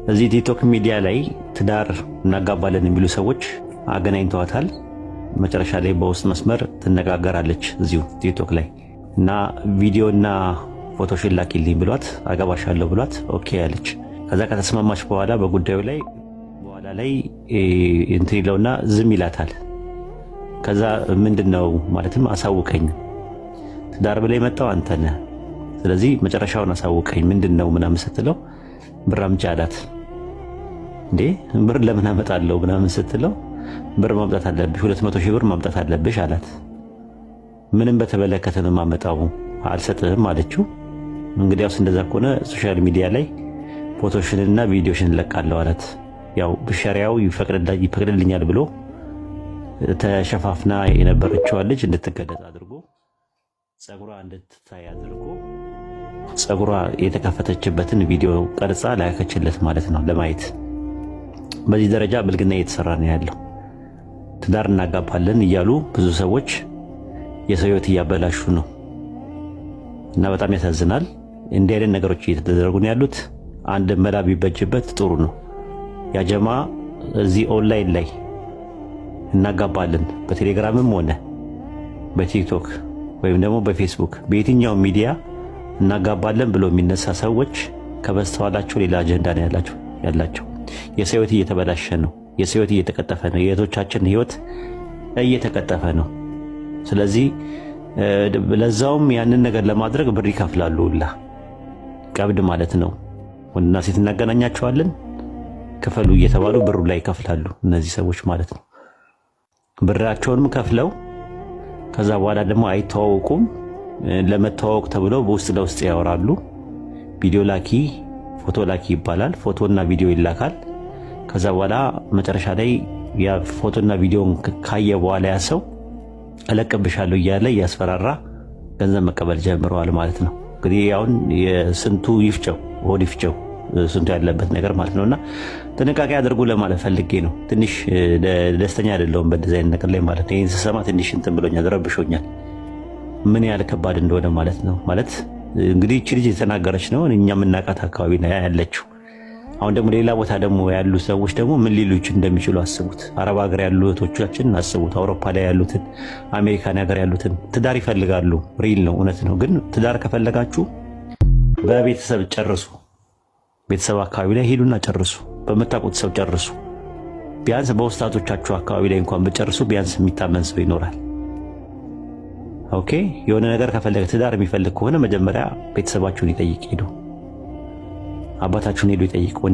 እዚህ ቲክቶክ ሚዲያ ላይ ትዳር እናጋባለን የሚሉ ሰዎች አገናኝተዋታል። መጨረሻ ላይ በውስጥ መስመር ትነጋገራለች እዚሁ ቲክቶክ ላይ እና ቪዲዮና ፎቶሽን ላኪልኝ ብሏት አገባሻለሁ ብሏት okay ያለች። ከዛ ከተስማማች በኋላ በጉዳዩ ላይ በኋላ ላይ እንትን ይለውና ዝም ይላታል። ከዛ ምንድን ነው ማለትም አሳውቀኝ፣ ትዳር ብለህ የመጣው አንተ ነህ፣ ስለዚህ መጨረሻውን አሳውቀኝ ምንድን ነው ምናምን ስትለው ብር አምጪ አላት። እንዴ ብር ለምን አመጣለሁ ምናምን ስትለው ብር ማምጣት አለብሽ፣ 200,000 ብር ማምጣት አለብሽ አላት። ምንም በተመለከተ ነው የማመጣው አልሰጥህም አለችው። እንግዲያውስ እንደዛ ከሆነ social media ላይ ፎቶሽንና ቪዲዮሽን እለቃለሁ አላት። ያው ሸሪያው ይፈቅድልኛል ብሎ ተሸፋፍና የነበረችዋ ልጅ እንድትገለጽ አድርጎ ጸጉሯ እንድትታይ አድርጎ ጸጉሯ የተከፈተችበትን ቪዲዮ ቀርጻ ላከችለት ማለት ነው ለማየት። በዚህ ደረጃ ብልግና እየተሰራ ነው ያለው። ትዳር እናጋባለን እያሉ ብዙ ሰዎች የሰው ሕይወት እያበላሹ ነው እና በጣም ያሳዝናል። እንዲህ አይነት ነገሮች እየተደረጉ ነው ያሉት። አንድ መላ ቢበጅበት ጥሩ ነው። ያጀማ እዚህ ኦንላይን ላይ እናጋባለን በቴሌግራምም ሆነ በቲክቶክ ወይም ደግሞ በፌስቡክ በየትኛው ሚዲያ እናጋባለን ብሎ የሚነሳ ሰዎች ከበስተኋላቸው ሌላ አጀንዳ ነው ያላቸው። የሰው ሕይወት እየተበላሸ ነው። የሰው ሕይወት እየተቀጠፈ ነው። የእህቶቻችን ሕይወት እየተቀጠፈ ነው። ስለዚህ ለዛውም ያንን ነገር ለማድረግ ብር ይከፍላሉ ሁላ ቀብድ ማለት ነው። ወንድና ሴት እናገናኛቸዋለን ክፈሉ እየተባሉ ብሩ ላይ ይከፍላሉ እነዚህ ሰዎች ማለት ነው። ብራቸውንም ከፍለው ከዛ በኋላ ደግሞ አይተዋወቁም። ለመተዋወቅ ተብለው በውስጥ ለውስጥ ያወራሉ። ቪዲዮ ላኪ፣ ፎቶ ላኪ ይባላል። ፎቶና ቪዲዮ ይላካል። ከዛ በኋላ መጨረሻ ላይ ያ ፎቶና ቪዲዮን ካየ በኋላ ያ ሰው እለቅብሻለሁ እያለ እያስፈራራ ገንዘብ መቀበል ጀምረዋል ማለት ነው። እንግዲህ አሁን የስንቱ ይፍጨው ሆድ ይፍጨው ስንቱ ያለበት ነገር ማለት ነው። እና ጥንቃቄ አድርጉ ለማለት ፈልጌ ነው። ትንሽ ደስተኛ አይደለሁም በእንደዚህ አይነት ነገር ላይ ማለት ነው። ይህን ስሰማ ትንሽ እንትን ብሎኛል፣ ረብሾኛል። ምን ያህል ከባድ እንደሆነ ማለት ነው። ማለት እንግዲህ እቺ ልጅ የተናገረች ነው፣ እኛ የምናውቃት አካባቢ ነው ያለችው። አሁን ደግሞ ሌላ ቦታ ደግሞ ያሉ ሰዎች ደግሞ ምን ሊሉ እንደሚችሉ አስቡት። አረብ ሀገር ያሉ እህቶቻችንን አስቡት። አውሮፓ ላይ ያሉትን፣ አሜሪካን ሀገር ያሉትን ትዳር ይፈልጋሉ። real ነው፣ እውነት ነው። ግን ትዳር ከፈለጋችሁ በቤተሰብ ጨርሱ። ቤተሰብ አካባቢ ላይ ሄዱና ጨርሱ። በምታውቁት ሰው ጨርሱ። ቢያንስ በውስጣቶቻችሁ አካባቢ ላይ እንኳን ብጨርሱ ቢያንስ የሚታመን ሰው ይኖራል። okay፣ የሆነ ነገር ከፈለገ ትዳር የሚፈልግ ከሆነ መጀመሪያ ቤተሰባችሁን ይጠይቅ። ሄዱ አባታችሁን ሄዱ ይጠይቅ።